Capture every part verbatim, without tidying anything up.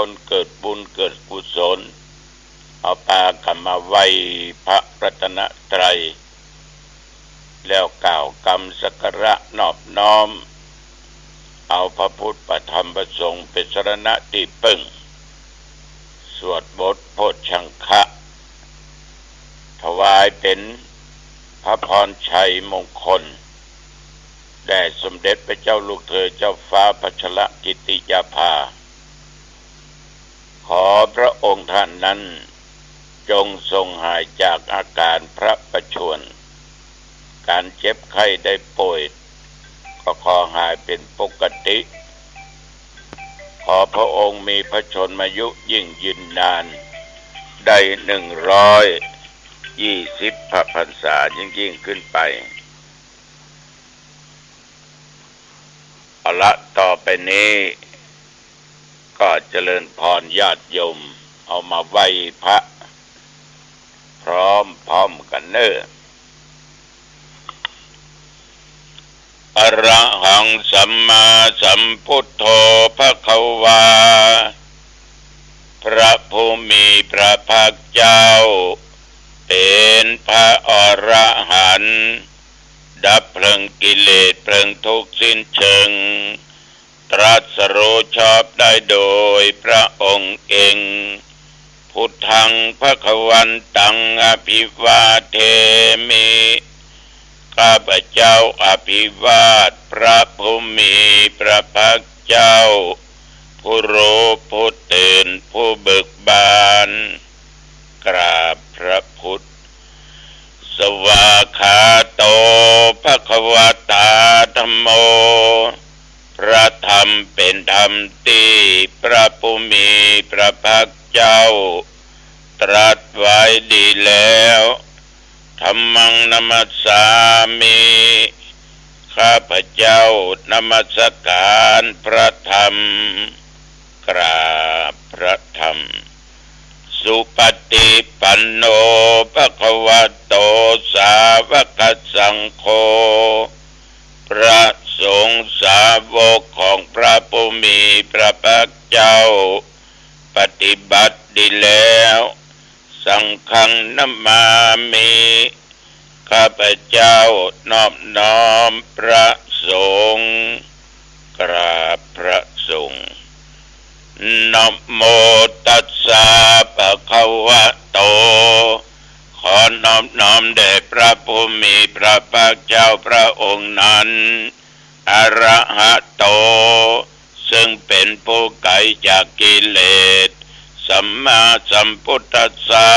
คนเกิดบุญเกิดกุศล เอาปากั๋นมาไหว้พระรัตนตรัย แล้วกล่าวกำสักการะนอบน้อม เอาพระพุทธพระธรรมพระสงฆ์เป๋นสรณะตี้เปิ้ง สวดบทโพชฌังคะ ถวายเป๋นพระพรชัยมงคล แด่สมเด็จพระเจ้าลูกเธอเจ้าฟ้าพัชรกิติยาภา ขอพระองค์ท่านนั้นจงทรงหายจากอาการพระประชวร การเจ็บไข้ได้ป่วยก็ขอหายเป๋นปกติ ขอพระองค์มีพระชนมายุยิ่งยืนนาน ได้หนึ่งร้อยยี่สิบพระพรรษายิ่งๆ ขึ้นไป เอาละ ต่อไปนี้ก็เจริญพรญาติโยม เอามาไหว้พระพร้อมๆ กั๋นเน่อ อะระหังสัมมาสัมพุทโธภะคะวา พระผู้มีพระภาคเจ้า เป๋นพระอรหันต์ ดับเพลิงกิเลสเพลิงทุกข์สิ้นเชิง ตรัสรู้ชอบได้โดยพระองค์เอง พุทธังภะคะวันตังอะภิวาเทมิ ข้าพเจ้าอภิวาทพระผู้มีพระภาคเจ้า ผู้รู้ผู้ตื่นผู้เบิกบาน กราบพระพุทธ สวากขาโตภะคะวะตาธัมโม พระธรรมเป๋นธรรมตี้พระผู้มีพระภาคเจ้าตรัสไว้ดีแล้ว ธัมมังนะมัสสามิ ข้าพเจ้านมัสการพระธรรม กราบพระธรรม สุปฏิปันโนภะคะวะโตสาวกสังโฆ พระสงฆ์สาวกของพระผู้มีพระภาคเจ้า ปฏิบัติดีแล้ว สังฆังนะมามิ ข้าพเจ้านอบน้อมพระสงฆ์ กราบพระสงฆ์ นะโมตัสสะภะคะวะโต ขอนอบน้อมแด่พระผู้มีพระภาคเจ้าพระองค์นั้น อะระหะโต ซึ่งเป๋นผู้ไกลจากกิเลส สัมมาสัมพุทธัสสะ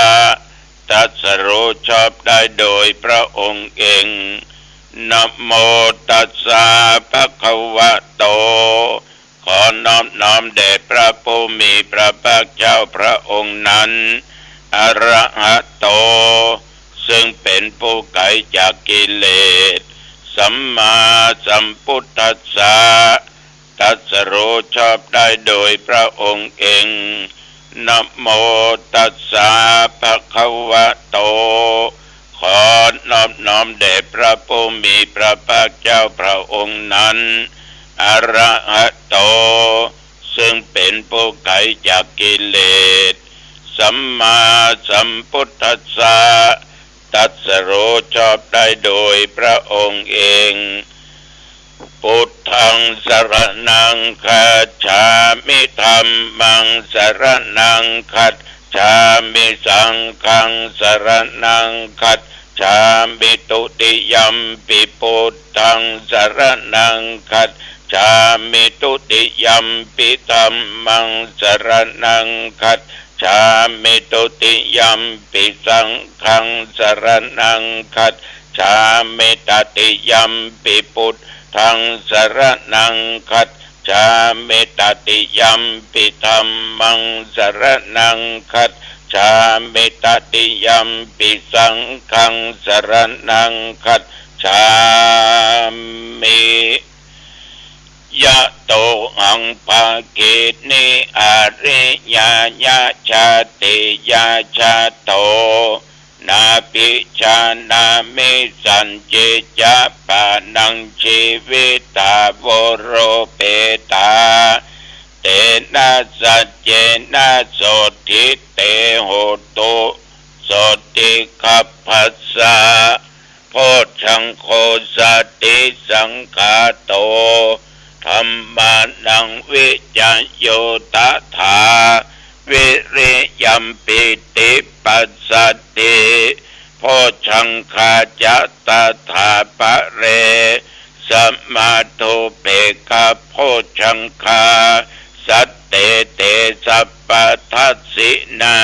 ตรัสรู้ชอบได้โดยพระองค์เอง นะโมตัสสะภะคะวะโต ขอนอบน้อมแด่พระผู้มีพระภาคเจ้าพระองค์นั้น อะระหะโต ซึ่งเป๋นผู้ไกลจากกิเลส สัมมาสัมพุทธัสสะ ตรัสรู้ชอบได้โดยพระองค์เอง นะโมตัสสะภะคะวะโต ขอนอบน้อมแด่พระผู้มีพระภาคเจ้าพระองค์นั้น อะระหะโต ซึ่งเป๋นผู้ไกลจากกิเลส สัมมาสัมพุทธัสสะ ตรัสรู้ชอบได้โดยพระองค์เอง พุทธังสรณังคัจฉามิ ธัมมังสรณังคัจฉามิ สังฆังสรณังคัจฉามิ ทุติยัมปิพุทธังสรณังคัจฉามิ ทุติยัมปิธัมมังสรณังคัจฉามิ ทุติยัมปิสังฆังสรณังคัจฉามิ ตติยัมปิพุทธังสรณังคัจฉามิ ตติยัมปิธัมมังสรณังคัจฉามิ ตติยัมปิสังฆังสรณังคัจฉามิ ยะโตหัง ภาคินี อาริยายะ ชาตติยะ ชาโต นาภิชานามิ สัญญิ จะ ปะนัง จีวิตา โวโรเปตา เตนะสัจเจนะ โสตถิเต โหตุ โสตถิคัพพะสสะ โพชฌังโฆ สติสังขาโต ธัมมานัง วิจโย ตถา วิริยัม ปีติปัสสัทธิ โพชฌังคาจะ ตถาปะเร สะมาโท เปกขะโพชฌังคา สัตเต เต สัพพะทัสสินา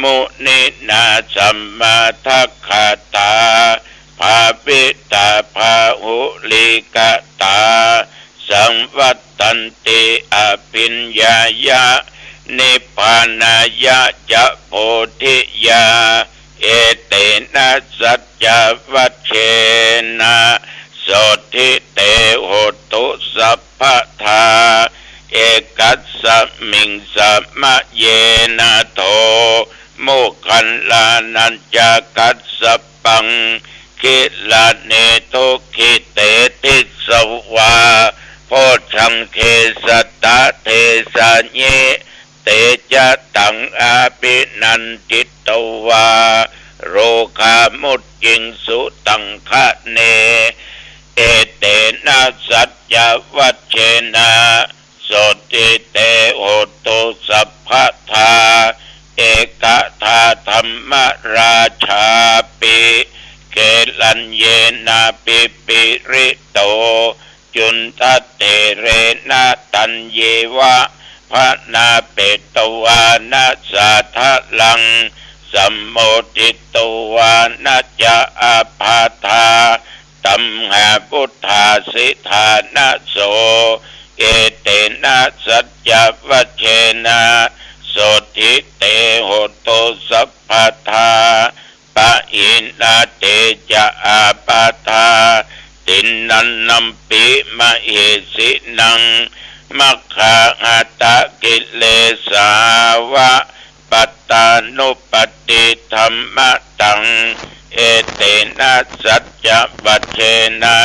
มุนินา สัมมาทักขาตา ภาวิตา ภาหุลีกตา สังวัตตันติ อภิญญายะ นิพพานายะจะ โพธิยา เอเตนะสัจจวัชเชนะ โสตถิเต โหตุ สัพพะทา เอกัสสะมิง สะมะเยนะ โท โมคคัลลานัญจะ กัสสะปัง กิลาเน ทุกขิเต ทิสสะวา โพชฌังเข สัตตะเทสะยิ เตจะตัง อภินันทิตวา โรคามุจจิงสุ ตังคะเน เอเตนะสัจจวัชเชนะ โสตถิเต โหตุ สัพพะทา เอกทา ธัมมราชาปิ เกลัญเยนะปิปิริโต จุณฑะเถเรนะ ตัญเยวะ ภะนาเปตวานะ สาทะลัง สัมโมทิตวานะจะ อาปาทา ตัมหาวุฏฐาสิทานะโส เอเตนะสัจจวัชเชนะ โสตถิเต โหตุ สัพพะทา ปะหินา เตจะ อาปาทา ติณณัมปิ มะเหสินัง มัคคาหะตะกิเลสาวะ ปัตตานุปัตติธัมมะตัง เอเตนะสัจจวัชเชนะ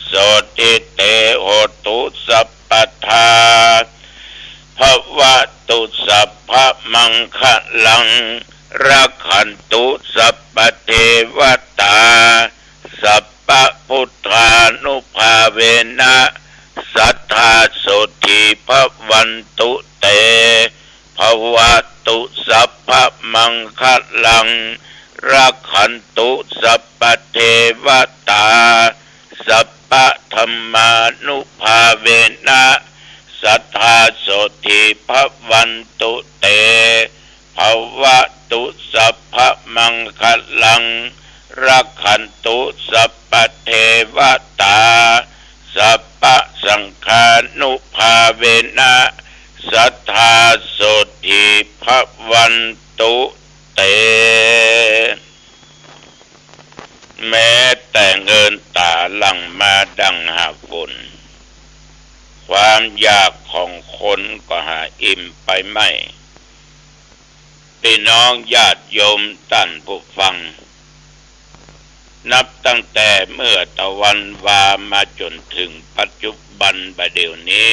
โสตถิเต โหตุ สัพพะทา ภะวะตุ สัพพะมังคะลัง รักขันตุ สัพพะเทวะตา สัพพะพุทธานุภาเวนะ สัตถาโสตถีภะวันตุเต ภะวะตุ สัพพะมังคะลัง รักขันตุ สัพพะเทวะตา สัพพะธัมมานุภาเวนะ สัตถาโสตถีภะวันตุเต ภะวะตุ สัพพะมังคะลัง รักขันตุ สัพพะเทวะตา สัพพะสังฆานุภาเวนะ สัตถาโสตถีภะวันตุเต แม้แต่เงินต๋าหลั่งมาดังหาฝน ความอยากของคนก็หาอิ่มไปไม่ ปี้น้องญาติโยมต้านผู้ฟัง นับตั้งแต่เมื่อตะวันวามาจ๋นเถิงปัจจุบันบ่าเดี่ยวนี้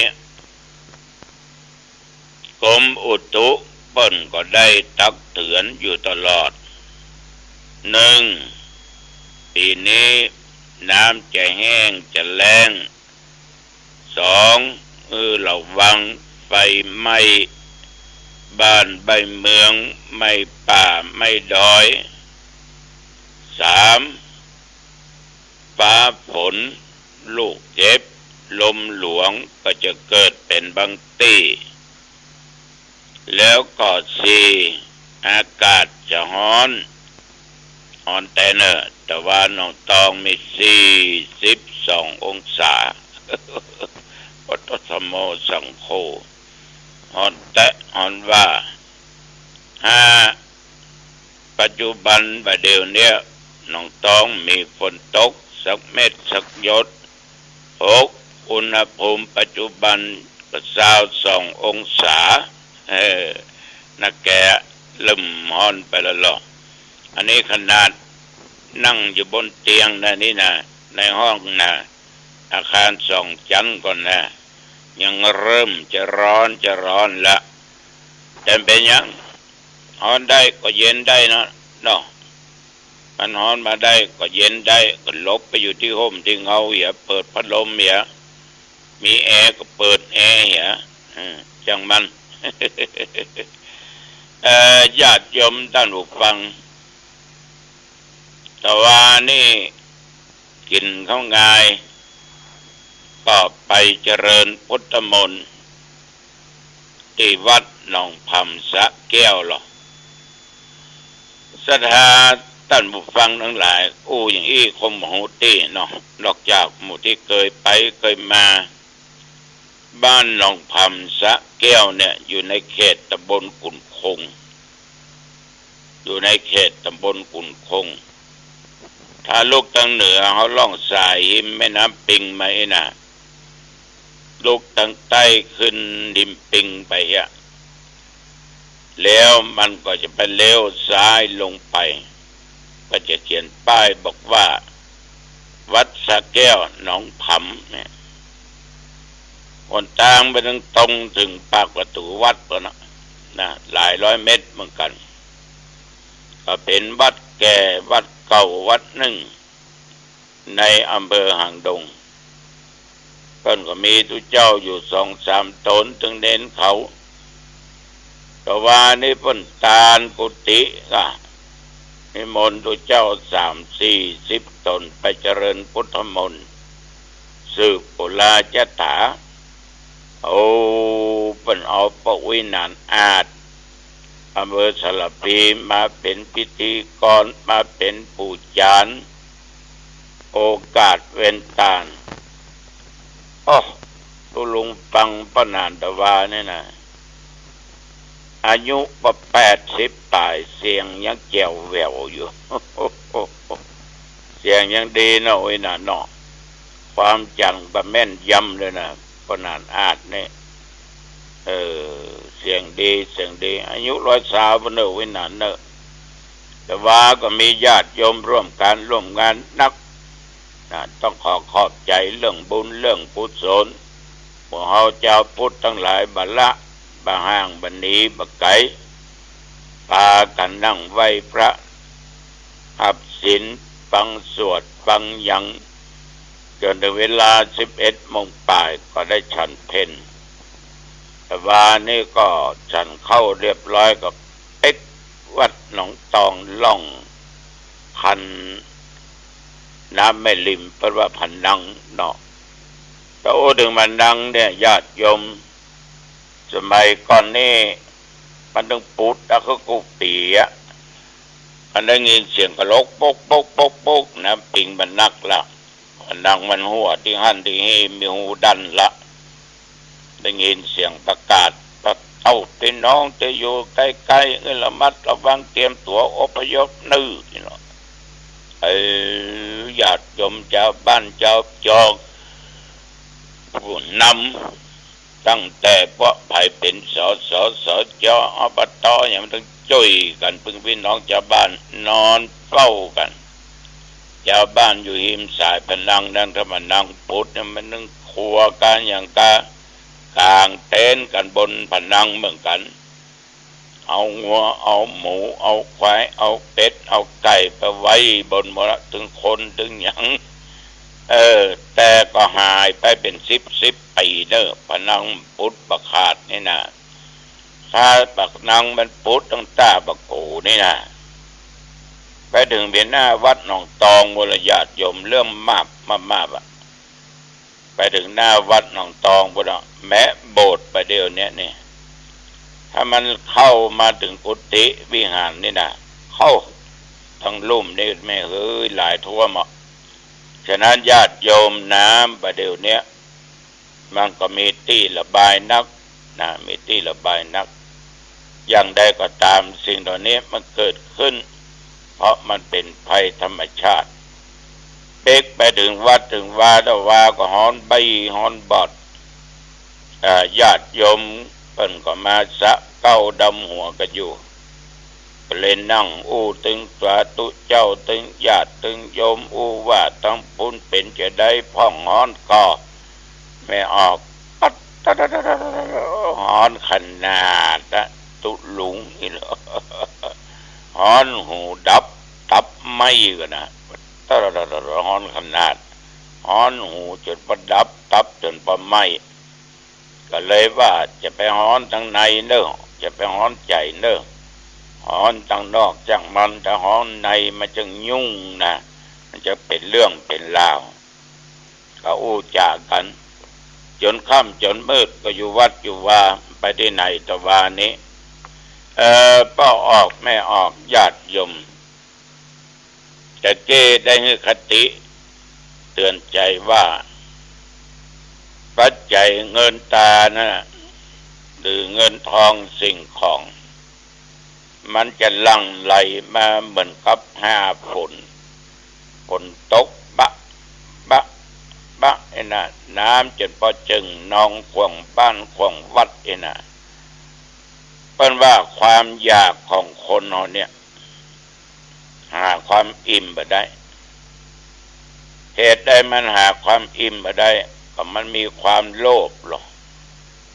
กรมอุตุเปิ้นก็ได้ตักเตื๋อนอยู่ตลอด นึ่ง ปี๋นี้น้ำจะแห้งจะแล้ง สอง หื้อระวังไฟไหม้บ้านไหม้เมือง ไหม้ป่าไหม้ดอย สาม ฟ้าฝนลูกเห็บ ลมหลวงก็จะเกิดเป๋นบางตี้ แล้วก็ สี่ อากาศจะฮ้อน ฮ้อนแต๊เน่อ ตะวาหนองตองมี สี่สิบสอง องศา ปะโต ธัมโม สังโฆ ฮ้อนแต๊ฮ้อนว่า ห้า ปัจจุบันบ่าเดี่ยวเนี้ย หนองตองมีฝนตกสักเม็ดสักหยด หก อุณหภูมิปัจจุบันก็ ซาวสอง องศา เออ นะแก เริ่มฮ้อนไปแล้วลอ อันนี้ขนาดนั่งอยู่บนเตียงนะนี่นะ ในห้องนะ อาคารสองจั๊นก่อนนะ ยังเริ่มจะร้อนจะร้อนละ แต่เป๋นหยัง ฮ้อนได้ก็เย็นได้เนาะ เนาะ มันฮ้อนมาได้ก็เย็นได้ ก็หลบไปอยู่ตี้ฮ่มตี้เงาเหีย เปิดพัดลมเหีย มีแอร์ก็เปิดแอร์เหีย เออ จ้างมัน เอ่อ ญาติโยมต้านผู้ฟัง ตะวานี้กิ๋นข้าวงาย ก็ไปเจริญพุทธมนต์ ตี้วัดหนองผำสระแก้วลอ ศรัทธาต้านผู้ฟังตังหลาย อู้อย่างอี้คงบ่ฮู้ตี้เนาะ นอกจากหมู่ตี้เกยไปเกยมา บ้านหนองผำสระแก้วเนี่ย อยู่ในเขตตำบลกุนคง อยู่ในเขตตำบลกุนคง ถ้าลุกตางเหนือ เฮาล่องสายฮิมแม่น้ำปิงมาอี้นะ ลุกตางใต้ขึ้นฮิมปิงไปอะ แล้วมันก็จะไปเลี้ยวซ้ายลงไป ก็จะเขียนป้ายบอกว่า วัดสระแก้วหนองผำเนี่ย หนตางไปตรงๆ เถิงปากประตู๋วัดปู้นนะ นะ หลายร้อยเมตรเหมือนกั๋น ก็เป๋นวัดแก่วัดเก่าวัดนึ่ง ในอำเภอหางดง เปิ้นก็มีตุ๊เจ้าอยู่สองสามต๋น ตึงเณรเขา ตะวานี้เปิ้นตานกุฏิก็ นิมนต์ตุ๊เจ้าสามสี่สิบต๋น ไปเจริญพุทธมนต์ สืบปุราจะถา โอ้ เปิ้นเอาป้อวิหารอาด อำเภอสารภี มาเป๋นพิธีกร มาเป๋นปู่จารย์ โอกาสเว้นตาน โอ้ ตุ๊ลุงปังป้อหนานตะวานี่นะ อายุก็แปดสิบป๋าย เสียงยังแจ๋วแหววอยู่ เสียงยังดีเนาะ วิหารเนาะ ความจ๋ำก็แม่นยำเลยนะ ป้อหนานอาดนี่ เออ เสียงดี เสียงดี อายุร้อยสาวเปิ้นเน่อ วิหารเน่อ ตะวาก็มีญาติโยมร่วมก๋านร่วมงานนัก นะ ต้องขอขอบใจ๋เรื่องบุญเรื่องกุศล พวกเฮาจาวพุทธตังหลายบ่ละ บ่ห่างบ่หนีบ่ไก๋ ปากั๋นนั่งไหว้พระ ฮับศีล ฟังสวด ฟังหยัง จ๋นเถิงเวลาสิบเอ็ดโมงป๋ายก็ได้ฉันเพล ตะวานี้ก็ฉันข้าวเรียบร้อยก็ปิ๊กวัดหนองตองล่องคันน้ำแม่ริม เปิ้นว่าผะนังเนาะ ถ้าอู้เถิงผะนังเนี่ย ญาติโยม สมัยก่อนนี้ มันตึงปูดอะ คือกู้ปี๋อะ มันได้ยินเสียงกะลก ปก ปก ปก ปก น้ำปิงมันนักละ ผะนังมันหัวตี้หั้นตี้ฮี้ มีฮูดันละ ได้ยินเสียงประกาศ พระเต้าตี้น้องตี้อยู่ใก้ๆ เอ้ย ระมัดระวัง เตรียมตั๋วอพยพเน่อ นี่เนาะ เออ ญาติโยมจาวบ้านจาวจอง ผู้นำ ตั้งแต่พวกใผเป๋น สส สจ อบต หยัง มันต้องจ้วยกั๋น เปิ้นปี้น้องจาวบ้านนอนเฝ้ากั๋น จาวบ้านอยู่ฮิมสายผะนังนั้น ถ้าผะนังปูดเนี่ย มันนึ่งครัวกั๋นหยังกา ก๋างเต็นท์กั๋นบนผะนังเหมือนกั๋น เอางัว เอาหมู เอาควาย เอาเป็ด เอาไก่ไปไว้บนหมดละ ตึงคนตึงหยัง เออ แต่ก็หายไปเป๋นสิบสิบปี๋เน่อ ผะนังปูดบ่ขาดนี่นะ ถ้าผะนังมันปูดตั้งแต่บ่ากู๋นี่นะ ไปเถิงเป๋นหน้าวัดหนองตอง วรญาติโยม เริ่มมาบ มาบ มาบอะ ไปเถิงหน้าวัดหนองตองปู้นอะ แม้โบสถ์ไปเดี๋ยวเนี้ยนี่ ถ้ามันเข้ามาเถิงกุฏิวิหารนี่นะ เข้าตังลุ่มนี่แม่เฮ้ย หลายถ้วมอะ ฉะนั้นญาติโยมนะ บ่าเดี่ยวเนี้ย มันก็มีตี้ระบายนักนะ มีตี้ระบายนัก อย่างใดก็ต๋าม สิ่งเหล่านี้มันเกิดขึ้น เพราะมันเป๋นภัยธรรมชาติ ปิ๊กไปเถิงวัดเถิงวา ตะวาก็ฮ้อนใบ้ฮ้อนบอด อ่า ญาติโยมเปิ้นก็มาสะเก้าดำหัวกั๋นอยู่ ก็เลยนั่งอู้ตึงสาธุเจ้า ตึงญาติตึงโยม อู้ว่าตังปุ้นเป๋นจาใด พ่องฮ้อนก็ไม่ออก ปั๊ด ตะดะดะดะดะดะ ฮ้อนขนาดนะ ตุ๊ลุงนี่เหรอ ฮ้อนหูดับตับไหม้ก่อนนะ ตะดะดะดะดะ ฮ้อนขนาด ฮ้อนหูจ๋นปอดับตับจ๋นปอไหม้ ก็เลยว่าจะไปฮ้อนตางในเน่อ จะไปฮ้อนใจ๋เน่อ ฮ้อนตางนอกจ้างมัน ถ้าฮ้อนในมันจะยุ่งนะ มันจะเป๋นเรื่องเป๋นราว ก็อู้จ๋ากั๋น จ๋นค่ำจ๋นมืดก็อยู่วัดอยู่วา ไปตี้ไหนตะวานี้ เอ่อ ป้อออกแม่ออก ญาติโยม ตะกี้ได้หื้อคติเตื๋อนใจ๋ว่า ปัจจัยเงินตรานะ หรือเงินทองสิ่งของ มันจะหลั่งไหลมาเหมือนกับห้าฝน ฝนตกบะ บะ บะ ไอ้น่ะ น้ำจ๋นปอเจิ่งนองขว้างบ้านขว้างวัด ไอ้น่ะ เปิ้นว่าความอยากของคนเฮาเนี่ย หาความอิ่มบ่ได้ เหตุใดมันหาความอิ่มบ่ได้ ก็มันมีความโลภลอ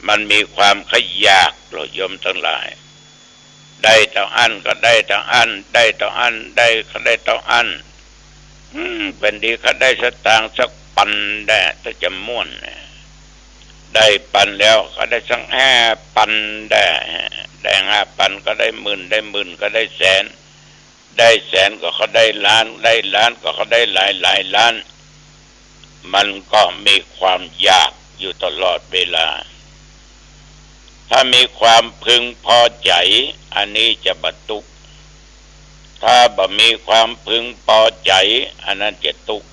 มันมีความใค่อยากลอ โยมตังหลาย ได้เต้าอั้นก็ได้เต้าอั้น ได้เต้าอั้น ได้ ก็ได้เต้าอั้น อืม เป๋นดีข้าได้สตางค์สักปันแต๊ถ้าจะม่วนนะ ได้ปันแล้วก็ได้สักห้าปันแต๊ ได้ห้าปันก็ได้หมื่น ได้หมื่นก็ได้แสน ได้แสนก็เขาได้ล้าน ได้ล้านก็เขาได้หลายหลายล้าน มันก็มีความอยากอยู่ตลอดเวลา ถ้ามีความพึงพอใจ๋ อันนี้จะบ่ตุ๊กข์ ถ้าบ่มีความพึงพอใจ๋ อันนั้นจะตุ๊กข์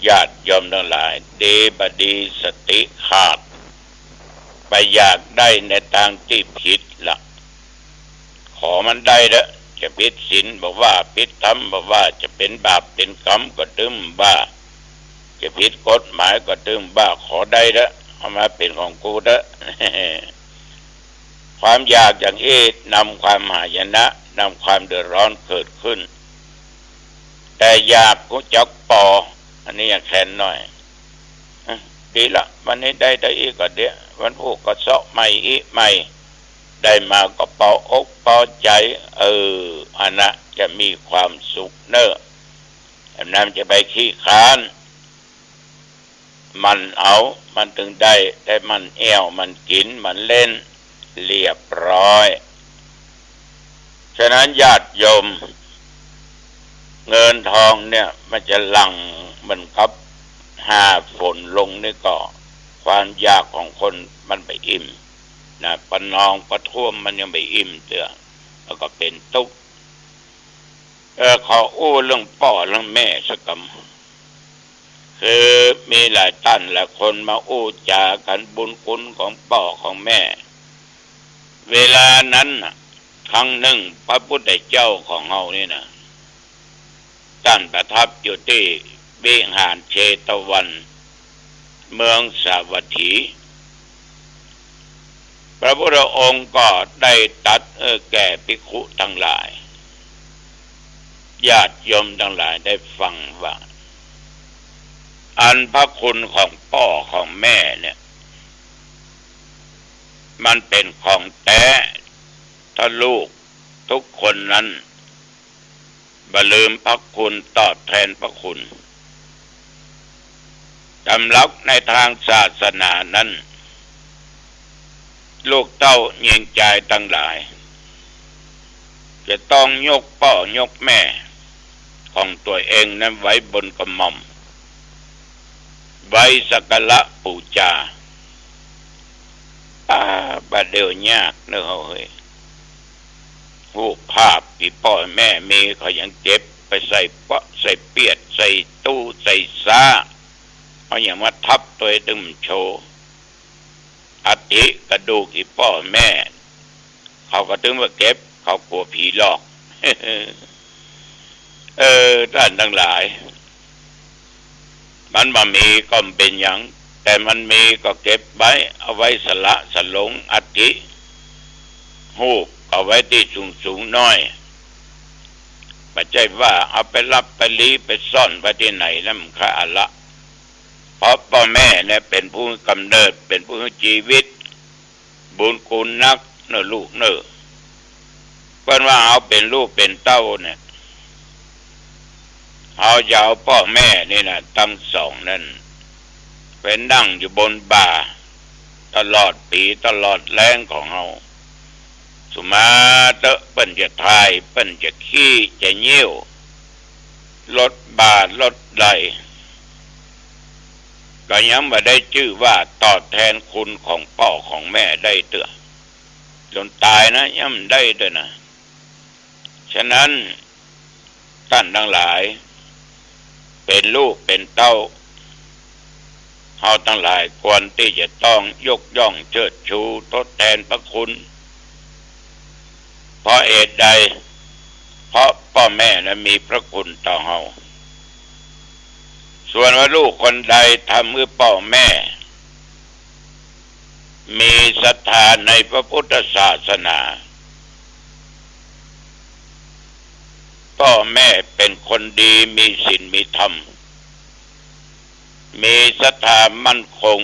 ญาติโยมตังหลาย ดีบ่ดีสติขาด ไปอยากได้ในตางตี้ผิดละ ขอมันได้เต๊อะ จะผิดศีลบ่ว่า ผิดธรรมบ่ว่า จะเป๋นบาปเป๋นกรรมก็ตึงบ่า จะผิดกฎหมายก็ตึงบ่า ขอได้เต๊อะ เอามาเป๋นของกูเต๊อะ ความอยากอย่างอี้นำความหายนะ นำความเดือดร้อนเกิดขึ้น แต่อยากฮู้จักปอ อันนี้ยังแค้นหน้อย เอ้อ ดีละ วันนี้ได้เต้าอี้ก็เดียะ วันพูดก็เซาะใหม่อี้ใหม่ ได้มาก็ปออกปอใจ๋ เออ อันน่ะจะมีความสุขเน่อ อันนั้นจะไปขี้ค้าน หมั่นเอา มันตึงได้ ได้หมั่นแอ่ว หมั่นกิ๋น หมั่นเล่น เรียบร้อย ฉะนั้นญาติโยม เงินทองเนี่ยมันจะหลั่งเหมือนกับห้าฝนลงนี่ก็ ความอยากของคนมันบ่อิ่มนะ ปะนองปะถ้วมมันยังบ่อิ่มเตื้อ แล้วก็เป๋นตุ๊กข์ เออ ขออู้เรื่องป้อเรื่องแม่สักกำ คือมีหลายต้านหลายคนมาอู้จ๋ากั๋นบุญคุณของป้อของแม่ เวลานั้นน่ะ ครั้งนึ่งพระพุทธเจ้าของเฮานี่นะ ต้านประทับอยู่ตี้วิหารเชตวัน เมืองสาวัตถี พระพุทธองค์ก็ได้ตรัส เออ แก่ภิกขุตังหลาย ญาติโยมตังหลายได้ฟังว่า อันพระคุณของป้อของแม่เนี่ย มันเป๋นของแต๊ ถ้าลูกทุกคนนั้น บ่ลืมพระคุณตอบแทนพระคุณ ต๋ามหลักในตางศาสนานั้น ลูกเต้าญิงจายตังหลาย จะต้องยกป้อยกแม่ของตั๋วเองนั้นไว้บนกระหม่อม ไว้สักการะปู๋จา อ้า บ่าเดี่ยวยากเน่อเฮาเฮย ฮูปภาพตี้ป้อแม่มีเขายังเก็บไปใส่เป๊าะ ใส่เปียด ใส่ตู้ ใส่ซ้า เขายังมาทับตั๋วตึงโชว์ อัฐิกระดูกตี้ป้อแม่ เขาก็ตึงว่าเก็บ เขากั๋วผีหลอก เออ ต้านตังหลาย มันบ่มีก็บ่เป๋นหยัง แต่มันมีก็เก็บไว้ เอาไว้สละสลงอัฐิ ฮูปเอาไว้ตี้สูงๆ หน้อย บ่ใจ้ว่าเอาไปลับไปลี้ไปซ่อนไว้ตี้ไหนนั้น มันค่อยอะละ ราะป้อแม่เนี่ยเป๋นผู้กำเนิด เป๋นผู้หื้อจีวิต บุญคุณนักเน่อลูกเน่อ เปิ้นว่าเฮาเป๋นลูกเป๋นเต้าเนี่ย เฮาจะเอาป้อแม่นี่นะ ตังสองนั้น ไปนั่งอยู่บนบ่า ตลอดปี๋ตลอดแล้งของเฮา สุมาเต๊อะ เปิ้นจะถ่าย เปิ้นจะขี้ จะเยี่ยว ลดบ่าลดไหล่ ก็ยังบ่ได้จื้อว่าตอบแตนคุณของป้อของแม่ได้เตื้อ จ๋นต๋ายนะ ยังบ่ได้เตื้อนะ ฉะนั้น ต้านตังหลาย เป๋นลูกเป๋นเต้า เฮาตังหลายควรตี้จะต้องยกย่องเชิดชูทดแตนพระคุณ เพราะเหตุใด เพราะป้อแม่นั้นมีพระคุณต่อเฮา ส่วนว่าลูกคนใดทำหื้อป้อแม่ มีศรัทธาในพระพุทธศาสนา ป้อแม่เป๋นคนดี มีศีลมีธรรม มีศรัทธามั่นคง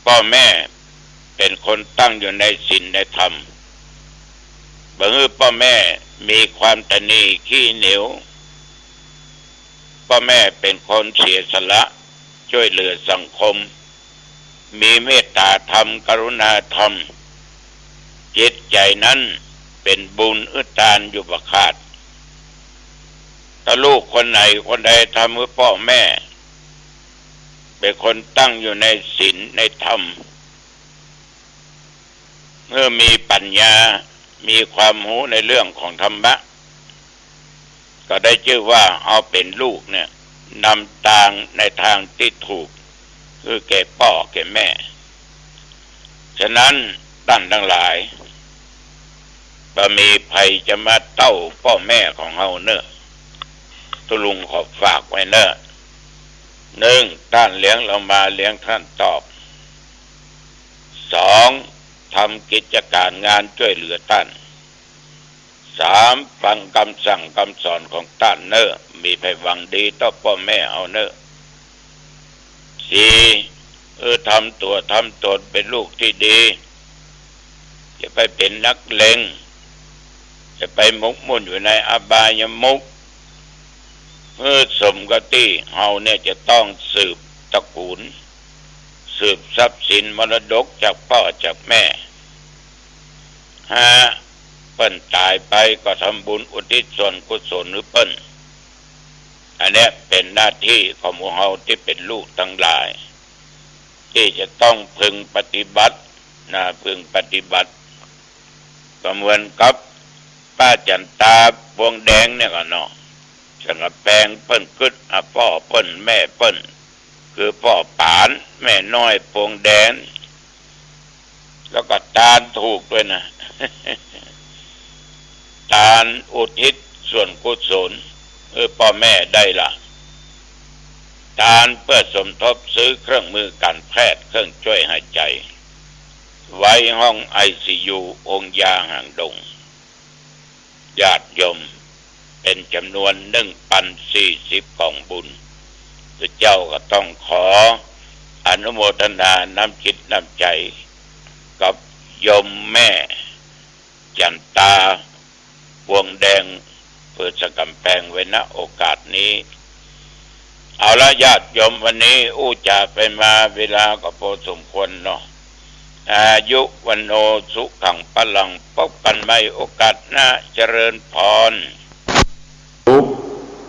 ป้อแม่เป๋นคนตั้งอยู่ในศีลในธรรม บ่หื้อป้อแม่มีความตะหนี่ขี้เหนียว ป้อแม่เป๋นคนเสียสละจ้วยเหลือสังคม มีเมตต๋าธรรม กรุณาธรรม จิตใจ๋นั้นเป๋นบุญหื้อตานอยู่บ่ขาด ถ้าลูกคนไหนคนใดทำหื้อป้อแม่ เป๋นคนตั้งอยู่ในศีลในธรรม หื้อมีปัญญา มีความฮู้ในเรื่องของธรรมะ ก็ได้จื้อว่าเฮาเป๋นลูกเนี่ย นำตางในตางตี้ถูก หื้อแก่ป้อแก่แม่ ฉะนั้นต้านตังหลาย บ่มีใผจะมาเต้าป้อแม่ของเฮาเน่อ ตุ๊ลุงขอฝากไว้เน่อ นึ่ง ต้านเลี้ยงเฮามา เลี้ยงต้านตอบ สอง ทำกิจก๋านงานจ้วยเหลือต้าน สาม ฟังกำสั่งกำสอนของต้านเน่อ มีใผหวังดีต่อป้อแม่เฮาเน่อ สี่ เออ ทำตั๋วทำต๋นเป๋นลูกตี้ดี อย่าไปเป๋นนักเลง อย่าไปหมกมุ่นอยู่ในอบายมุข เออ สมกับตี้เฮาเนี่ยจะต้องสืบตระกูล สืบทรัพย์สินมรดกจากป้อจากแม่ ห้า เปิ้นต๋ายไปก็ทำบุญอุทิศส่วนกุศลหื้อเปิ้น อันเนี้ยเป๋นหน้าตี้ของหมู่เฮาตี้เป๋นลูกตังหลาย ตี้จะต้องพึงปฏิบัตินะ พึงปฏิบัติ ก็เหมือนกับป้าจั๋นตา ปวงแดงเนี่ยก่อเนาะ สันก๋ำแปงเปิ้นกึ๊ดหาป้อเปิ้นแม่เปิ้น คือป้อป๋านแม่น้อยปวงแดง แล้วก็ตานถูกด้วยนะ ตานอุทิศส่วนกุศลหื้อป้อแม่ได้ละ ตานเปื้อสมทบซื้อเครื่องมือก๋านแพทย์ เครื่องจ้วยหายใจ๋ ไว้ห้องไอซียู โฮงยาหางดง ญาติโยมเป๋นจ๋ำนวนหนึ่งปันสี่สิบก๋องบุญ เจ้าก็ต้องขออนุโมทนาน้ำจิตน้ำใจ๋กับโยมแม่จั๋นตา ปวงแดง เปื้อสันก๋ำแปงไว้ ณ โอกาสนี้ เอาละญาติโยม วันนี้อู้จ๋าไปมา เวลาก็พอสมควรเนาะ อายุ วัณโณ สุขัง พลัง พบกั๋นใหม่โอกาสหน้า เจริญพร